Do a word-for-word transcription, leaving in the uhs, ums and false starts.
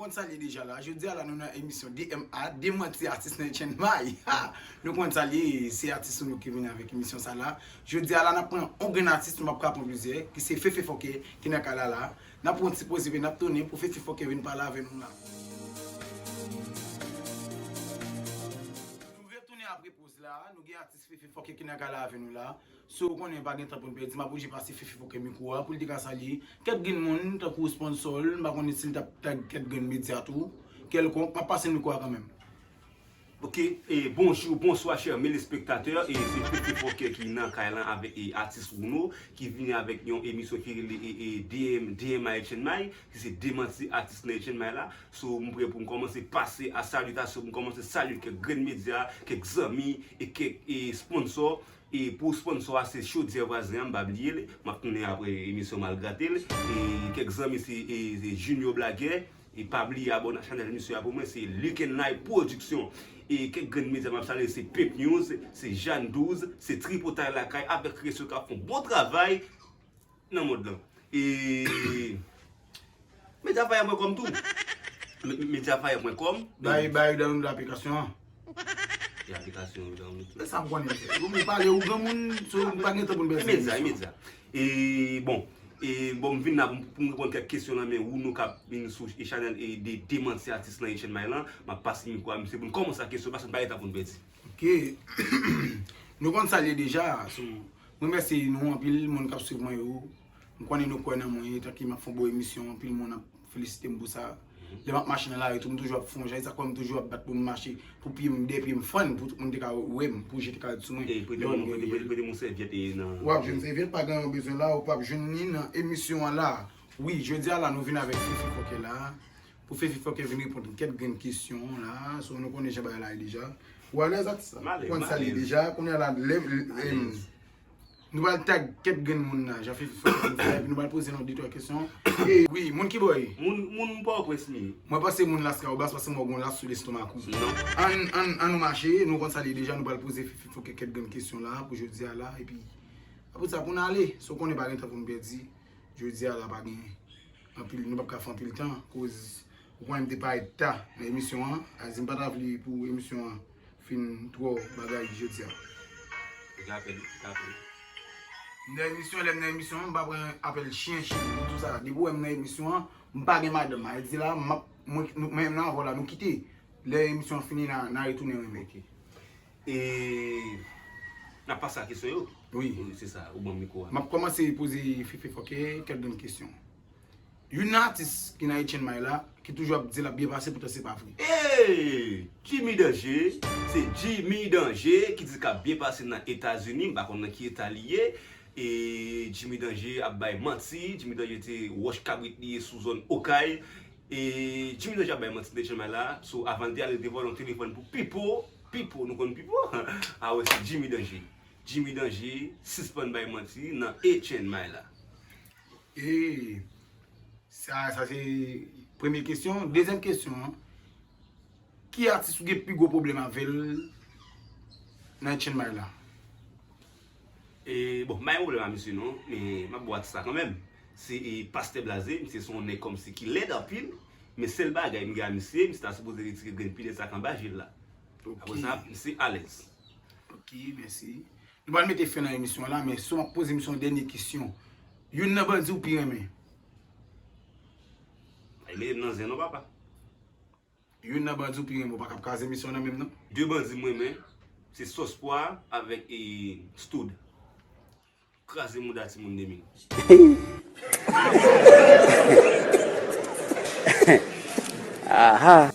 Konn sa l ye deja la. Jodi a la, nou nan emisyon D M A, Demanti Atis nan Etienne May. Ha! Nou konn sa l ye, se atis nou ki vini avèk emisyon sa la. Jodi a la, n ap pran yon grenn atis, nou p ap ka pran plizyè, ki se Fefe Fòkè, ki nan kay la la. N ap pran yon ti poze, epi n ap tounen pou Fefe Fòkè vin pale avè nou la. Nou retounen apre poz la, nou gen atis Fefe Fòkè ki nan kay la avè nou la. So, ou konnen pa gen tan pou n pèdi, m ap oblije pase Fefe Fòkè mikwo a pou l te ka salye kèk grenn moun, tankou sponsò l, m pa konnen si l t ap tag kèk grenn medya tou, kèlkonk, m ap pase l mikwo a kanmenm. Ok, e bonjou, bonswa, chè telespektatè, e se Fefe Fòkè ki nan kay lan avèk, e, atis Rouno, ki vini avèk yon emisyon ki rele, e, e, D M, D M A Etienne May, ki se Demanti Atis nan Etienne May la. So, m prè pou m kòmanse pase a salitasyon, pou m kòmanse salye kèk grenn medya, kèk zanmi, e kèk, e, sponsò. E pou sponsò a, se Chodyè Vwazen an, m pa bliye l. M ap tounen apre emisyon m al grate l. E kèk zanmi, se, e, se Junior Blagè. E pa bliye abòne ak chanèl misye a pou mwen, se Lukenlay Production. E kèk grenn medya m ap salye, se Pep News, se Jeanne Douze, se Tripotay Lakay, avèk Resyo k ap fè yon bon travay nan mond lan. E Mediafire pwen kòm tou. Me- Mediafire pwen kòm. Bay, bay, download aplikasyon an. E aplikasyon yo download tou. E sa m konnen. Ou pale, ou granmoun, so, ou pa gen tan pou n pèdi. E medya, e medya. E bon, e bon, m vin la pou m, pou m reponn kèk kesyon nan men ou, nou k ap vin sou e chanèl e de Demanti Atis nan Etienne May lan. M ap pase mikwo a misye pou n kòmanse ak kesyon, paske n pa gen tan pou n pèdi. Ok. Nou konn sa l ye deja, so, m remèsye nou anpil, moun k ap swiv mwen yo. M konnen nou kwè nan mwen, etanke m ap fè yon bon emisyon, anpil moun ap felisite m pou sa. Lè m ap mache nan lari tou, m toujou ap fè yon jan, e sa k fè m toujou ap bat pou m mache, pou pye m, de pye m fann, pou tout moun te ka wè m, pou je te ka ret sou mwen. E prete m, prete, prete, prete m yon sèvyèt e nan. W ap jwenn sèvyèt, pa gen yon bezwen la, ou p ap jwenn li nan emisyon an la. Wi, jodi a la, nou vin avèk Fefe Fòkè la. Pou Fefe Fòkè vin reponn kèk grenn kesyon la, so nou konnen jan bagay la ye deja. Ou alèz ak sa? M alèz, m alèz. Ou konn sa l ye deja, kounye a la, lè, lè, Nou pral tag kèk grenn moun la, jan Fefe fè, epi nou pral poze nou de twa kesyon. E wi, moun ki bò ye? Moun, moun Pòtoprens li ye. Mwen panse moun Las Kalbas, paske m wè w gen yon las sou lestomak ou. Non. Ann, ann, ann nou mache, nou konn sa l ye deja, nou pral poze Fefe Fòkè kèk grenn kesyon la pou jodi a la, epi apre sa pou n ale, so w konnen pa gen tan pou n pèdi, jodi a la pa gen anpil, nou p ap ka fè anpil tan, koz ou konnen m te parèt ta nan emisyon an, a di m pa ta vle pou emisyon an fin twò bagay jodi a. Ou gen apèl, ou gen apèl. M nan emisyon, lè m nan emisyon, m pa pran apèl chen, chen, m di w sa. Depi w wè m nan emisyon an, m pa gen madanm. A di la, m ap, mwen, nou, mwen menm nan avè w la, nou kite. Lè emisyon an fini, n a, n a retounen renmen. Ok. E, n ap pase a kesyon yo? Wi. Wi, se sa, ou ban m mikwo a. M ap kòmanse poze Fefe Fòkè kèk grenn kesyon. Youn nan atis ki nan Etienne May la, ki toujou ap di l ap byen pase, poutan se pa vre. Hey! Jimmy Danger, se Jimmy Danger ki di k ap byen pase nan Etazini, m pa konn nan ki eta li ye. E Jimmy Danger ap bay manti, Jimmy Danger te wòch kabrit li ye sou zòn Okay. E Jimmy Danger ap bay manti nan Etienne May la, so avan l te ale, l te vòlè yon telefòn pou Pipo. Pipo, nou konn Pipo? A wè, se Jimmy Danger. Jimmy Danger, sispann bay manti nan Etienne May la. E sa, sa se premye kesyon. Dezyèm kesyon an, ki atis ou gen pi gwo pwoblèm avè l nan Etienne May la? E, bon, m pa gen pwoblèm ak misye non, men m ap ba w atis la kanmenm. Se, e, Pastè Blaze, misye se yon nèg kòmsi ki lèd anpil, men sèl bagay m gen ak misye, misye ta sipoze retire grenn pinèd sa k anba je l la. Ok. Apre sa, misye alèz. Ok, mèsi. Nou pral mete fen nan emisyon an la, men so m ap poze misye yon dènye kesyon. Youn nan bandi ou pi renmen? Ay, mete m nan zen non, papa. Youn nan bandi ou pi renmen, ou pa ka ap kraze emisyon an nan menm non. De bandi m renmen, se Sòs Pwa avèk, e, Stood. Kraze mouda timoun de mil. Aha.